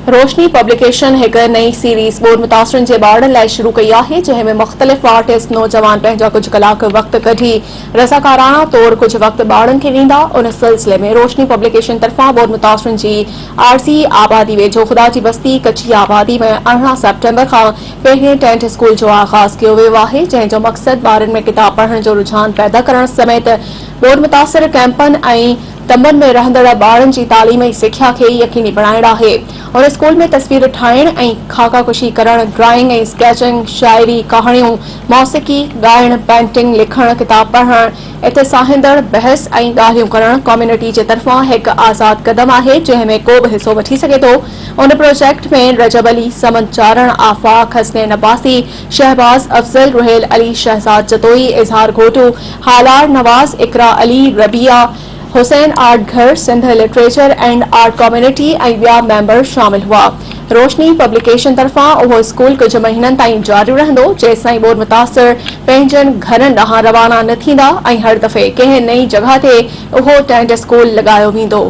روشني پبليڪيشن هڪ نئين سيريز ٻوڏ متاثرن جي ٻارڙن لاء شروع ڪئي آهي، جنهن ۾ مختلف آرٽسٽ نوجوان پنهنجا ڪجهه ڪلاڪ وقت ڪڍي رضاڪاراڻا طور ڪجهه وقت ٻارڙن کي ڏيندا. ان سلسلي ۾ روشني پبليڪيشن طرفان ٻوڏ متاثرن جي عارضي آبادي ويجهو خدا جي بستي ڪچي آبادي ۾ 18 سيپٽمبر کان پهرين ٽينٽ اسڪول جو آغاز ڪيو ويو آهي، جنهن جو مقصد ٻارن ۾ ڪتاب پڙهڻ جو رجحان پيدا ڪرڻ سميت ٻوڏ متاثر ڪئمپن ۽ تنبن ۾ رهندڙ ٻارڙن جي تعليم ۽ سکيا کي يقيني بڻائڻ آهي. هن اسڪول ۾ تصوير ٺاهڻ ۽ خاڪا ڪشي ڪرڻ، ڊرائنگ ۽ اسڪيچنگ، شاعري، ڪهاڻيون، موسيقي، ڳائڻ، پينٽنگ، لکڻ، ڪتاب پڙهڻ، اتساهيندڙ بحث ۽ ڳالهيون ڪرڻ ڪميونٽي جي طرفان هڪ آزاد قدم آهي جنهن ۾ ڪو به حصو وٺي سگهي ٿو. ان پروجيڪٽ ۾ رجب علي، صمد چارڻ، آفاق، حسنين عباسي، شهباز افضل، روحيل علي، شهزاد جتوئي، اظهار گهوٽو، هالار نواز، اقرا علي، ربيعه حسين آرٽ گهر، Sindh literature and art community ۽ ٻيا ميمبر شامل هئا. روشني پبليڪيشن طرفان اهو اسڪول ڪجهه مهينن تائين جاري رهندو، جيستائين ٻوڏ متاثر پنهنجن گهرن ڏانهن روانا نه ٿيندا ۽ هر دفعي ڪنهن نئين جڳهه تي اهو ٽينٽ اسڪول لڳايو ويندو.